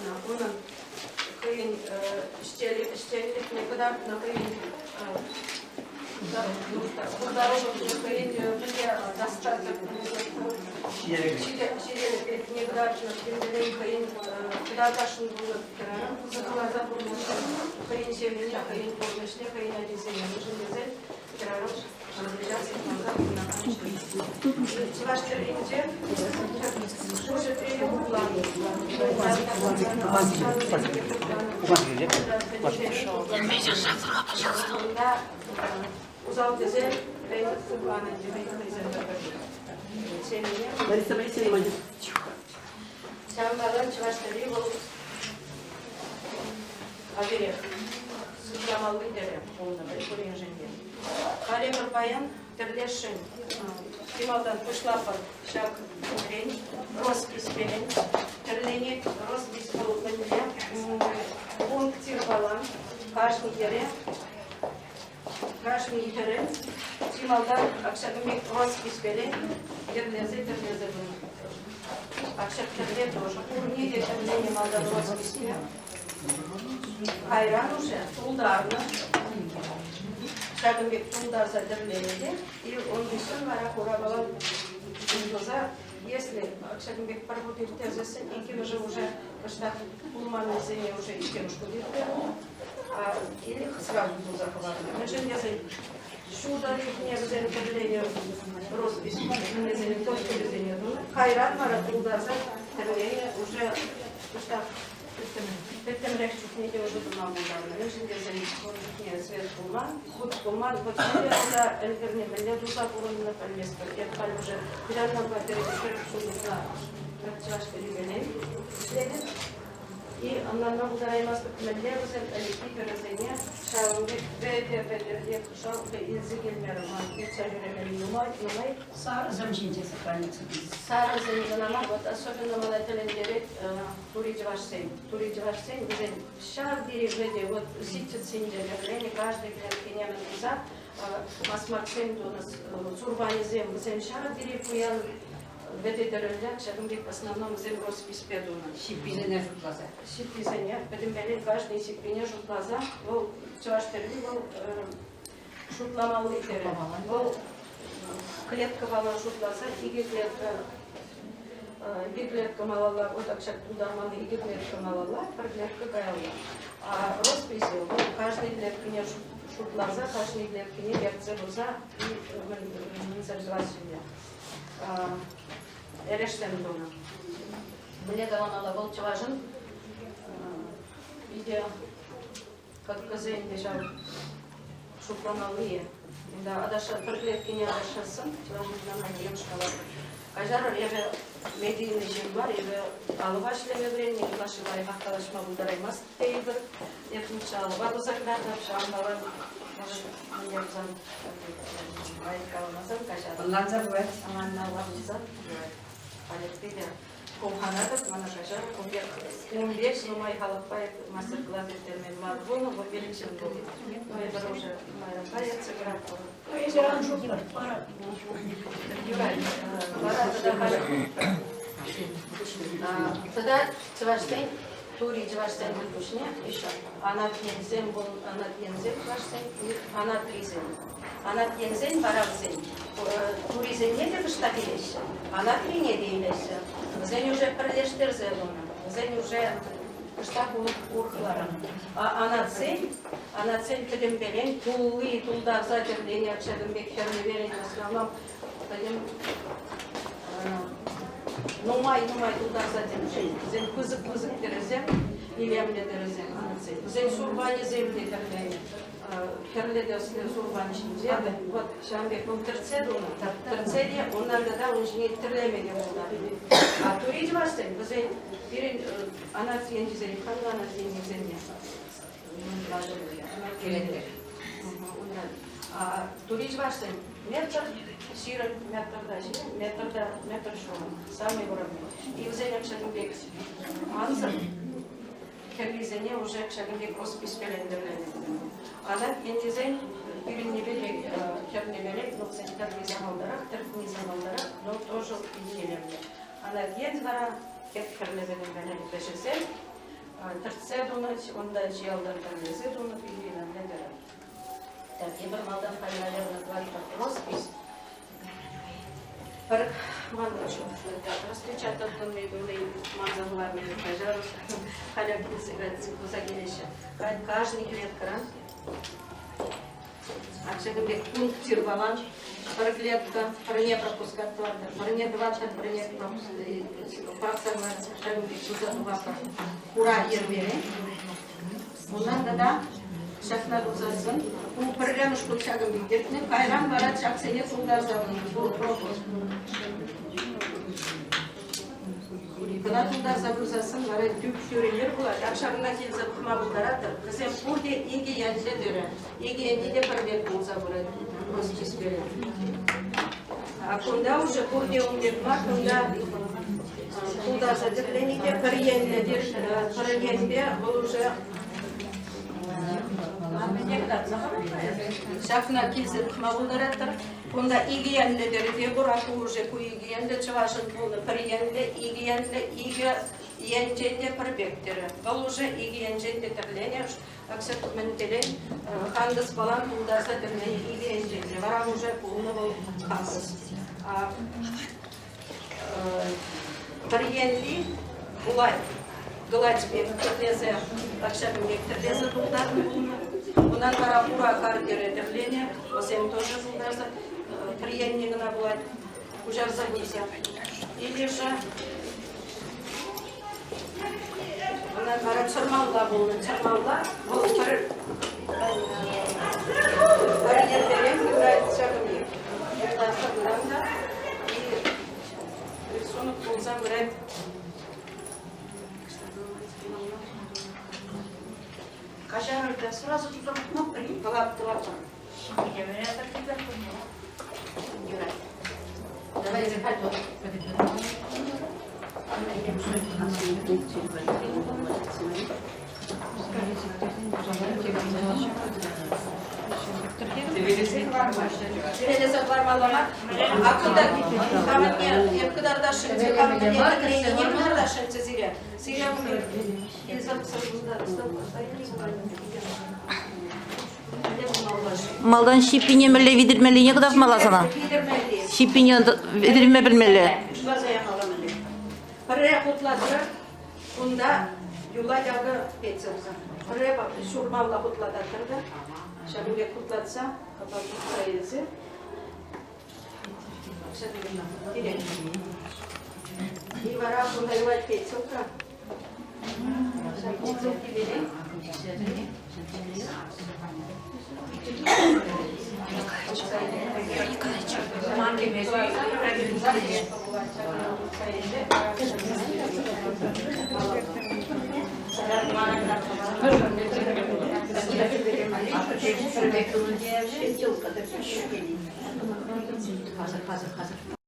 кӑтартнӑ, унӑн хӑйӗн ӗҫченлӗхне кӑтартнӑ, хӑйӗн пултарулӑхне, хӑйӗн мӗнле ҫителӗклӗхне кӑтартнӑ, тӗнчерен хӑйӗн кӑтартасшӑн пулнӑ хӗрарӑм пысӑкласа пурӑнасшӑн, хӑйӗн ҫемйине, хӑйӗн пурнӑҫне, хӑйӗн ачисене. Мӗншӗн тесен хӗрарӑм пурнӑҫа сыхласа пурӑнакан ҫын. Чӑваш тӗрринче шурҫӑ тӗрӗ хупланӑ. Усал тесе сыхланӑ теме хӑйсем ҫемьене. Лариса Борисовна. Ҫавӑнпа та чӑваш тӗрри вӑл Аверех сыхламалли тӗрӗ пулнӑ пуриншӗн те. Халӗ пӗр паян тӗрлесшӗн чи малтан пуҫлатпӑр ҫак тӗррен, росписьпелен. Тӗрленет роспись вӑл мӗнле пунктирпала кашни йӗре, кашни йӗрӗн чи малтан ҫакӑн пек росписьпелен йӗрлесе тӗрлесе пынӑ. Ак ҫак тӗрле тоже пурне те тӗрленӗ малтан росписьпе. Кайран уже тултарнӑ. Ҫакӑн пек тултарса тӗрленӗ те, и ун хыҫҫӑн вара хурапала туса, если ҫакӑн пек пӗр хут ирттерсессӗн, иккӗмӗшӗ уже кӑштах пулманнисене уже иккӗмӗш хут ирттернӗ, а или сразу туса хӑварнӑ. Мӗншӗн тесен ҫутӑ чухне вӗсем тӗрленӗ роспись мӗнлесене точкӑсене тунӑ. Кайран вара тултарса тӗрленӗ уже кӑштах Тӗттӗмрех чухне те ӑшӑ тӑма пултарнӑ. Мӗншӗн тесен ун чухне свет пулман, хут пулман. Вӑт мӗнле туса ӗлкӗрнӗ, мӗнле туса пурӑннӑ пӗлместпӗр. Эп халь уже хӑҫантанпа 40 ҫул ытла чӑваш тӗррипелен ӗҫлетӗп. И ӑнланма пултараймастӑп, мӗнле вӗсем ӗлӗкхи тӗрӗсене ҫавӑн пек вӗтӗ-вӗтӗ шалкӑ илсе килмерӗ ман ыйтса ҫӳремелли нумай, нумай. Сарӑсем ҫинче сохраниться. Сарӑсем кӑна мар, вот особенно мана тӗлӗнтерет тури чӑвашсен. Тури чӑвашсен вӗсен ҫав тери вӗтӗ, вот ситчӗтсенче тӗрленӗ каждый клеткине мӗн туса масмаксем тунӑ, сурпанӗсем, вӗсем ҫав тери пуян вӗтӗ тӗрӗллӗ, ҫакӑн пек в основном вӗсем росписпе тунӑ. Ҫипписене шутласа. Ҫипписене, пӗтӗмпелен каждый ҫиппине шутласа, вӑл чӑваш тӗрри вӑл шутламалли тӗрӗ. Вӑл клеткӑпала шутласа икӗ клетка икӗ клетка малалла, вот так ҫак тултармалли икӗ клетка малалла, пӗр клетка каялла. А росписи вӑл каждый клеткине шутласа, каждый клеткине ертсе пырса мӗнсӗр тӑваҫҫӗ эрешсем тунӑ. Мӗнле каламалла, вӑл чӑвашӑн питӗ Кӑткӑсен те ҫав шутламалли. Унта аташа пӗр клеткине аташассан чӑваш наци йӑнӑш калатӑп. Каҫарӑр, эпӗ медийный ҫын мар, эпӗ алӑпа ӗҫлеме вӗреннӗ, ытлашши лайӑхах калаҫма пултараймастӑп тейӗпӗр. Эп лучше алӑпа туса кӑтартӑп, ҫавӑнпа может, мӗнле пулсан лайӑх каламасан каҫарӑр. Ӑнланса пырать. Ӑнланмалла пулсан пырать. Халӗ те Хумханатӑп, мана каҫар, ун пек нумай халӑхпа мастер-класс ирттермен мар пулнӑ, вӑл пирӗн ҫын пулнӑ. Ну, эпир уже нумайранпа ертсе пыратпӑр. Эсӗ ан шутлӑр, вара. Юрать, вара тата халь тата чӑвашсен, тури чӑвашсен пуҫне еще анат енсем, анат енсем чӑвашсен, анатрисем. Анат енсен вара вӗсен турисене те кӑштах илеҫҫӗ, анатрине те илеҫҫӗ. Вӗсен уже пӗрлештерсе тунӑ, вӗсен уже кӑштах урӑхларах. Анатсен, анатсен пӗтӗмпелен тулли тултарса тӗрленӗ ҫакӑн пек хӗрлӗ в основном пӗтӗм нумай-нумай тултарса тӗрӗсем, вӗсен пысӑк-пысӑк тӗрӗсем, илемлӗ тӗрӗсем анатсен. Вӗсен сурпанӗсем те тӗрленӗ. Хӗрлӗ тӗслӗ сурпан ҫинче вот ҫавӑн пек вӑл тӗртсе тунӑ. Тӗртсе те унтан тата ун ҫине тӗрлеме те пултарнӑ. А тури чӑвашсен вӗсен пирӗн анат енчисен, ханлӑ анат енчисенне тури чӑвашсен метр 20 метрта 20 метрта метр ҫурӑ самый вӑрӑмми. И вӗсен ҫакӑн пек ансӑр хӗррисене уже ҫакӑн пек росписпелен тӗрленӗ. Анат енчисен пирӗннипе те хӗрнипелех, но вӗсен тӗрри сахалтарах, тӗртни сахалтарах, но тоже питӗ илемлӗ. Анат ен вара хӗп хӗрлӗ пӗтӗм вӗҫӗсем. Тӗртсе тунӑ, унта ялтан тӗрлесе тунӑ питӗ илемлӗ тӗрӗ. Так, эпир малтан халь, наверное, тӑватпӑр роспись. Пӗр ман распечататтӑм туни манса хӑварнӑ каҫарӑр. Халӗ туса килеҫҫӗ. Халь каждый клеткӑран ҫакӑн пек пунктир палан пӗр клетка пӗрне пропускать тӑватӑр, пӗрне тӑватӑр, пӗрне пӑрахса ҫакӑн пек туса тухатпӑр. Хура йӗрмерен. Унтан тата ҫакна тусассӑн, ку пӗрремӗш хут ҫакӑн пек иртнӗ, кайран вара ҫаксене тултарса пынӑ. Пропуск. Кӑна тултарса пырсассӑн вара тӳп-тӳрӗ йӗр пулать. Ак ҫакна килсе пӑхма пултаратӑр. Вӗсем пурте икӗ енлӗ тӳрӗ. Икӗ енне те пӗр пек пулса пырать росписьпе. А кунта уже пурте ун пек мар, кунта тултарса тӗрлени те пӗр енлӗ те, пӗр енпе вӑл уже ҫакна килсе пӑхма пултаратӑр. Кунта икӗ енлӗ тӗрӗ пур, а ку уже ку икӗ енлӗ чӑвашӑн пулнӑ пӗр енлӗ, икӗ енлӗ, икӗ енчен те пӗр пек тӗрӗ. Вӑл уже икӗ енчен те тӗрленӗ. Аксак мӗнкелен хантӑс палан тултарса тӗрленӗ икӗ енчен те. Вара уже пулнӑ вӑл хантӑс. Пӗр енли пулать гладь пек тӗрлесе, тахҫан пек тӗрлесе тултарнӑ пулнӑ. Унан вара хура картӗре тӗрленӗ, вӗсем тоже тултарса пӗр енне кӑна пулать куҫарса пырса. Или же ӑна вара чӑрмалла пулнӑ, чӑрмалла вӑл пӗр пӗр еннерен пырать ҫакӑн пек. Юрласа пыран та и рисунок пулса пырать. Каҫарӑр та, сразу туса пӑхмастпӑр-и? Тӑвап, тӑвап. Юрать. Давайте халь Тӗрелесе хӑвармалла мар. А кунта камӑнне эп кӑтартасшӑнччӗ, камӑнне тӗрленине кӑтартасшӑнччӗ сире. Сире килсе Малтан ҫиппине мӗнле витӗрмеллине кӑтартмалла сана. Ҫиппине витӗрме пӗлмелле. Пуҫласа ямалла мӗнле. Пӗрре хутлатӑр, кунта юлать акӑ петсӗр. Пӗрре ҫурмалла хутлататӑр та, ҫакӑн пек хутлатса, капла туртса илсе, И вара кунта юлать петселка. Ҫак петселки берем. Хазыр, хазыр, хазыр.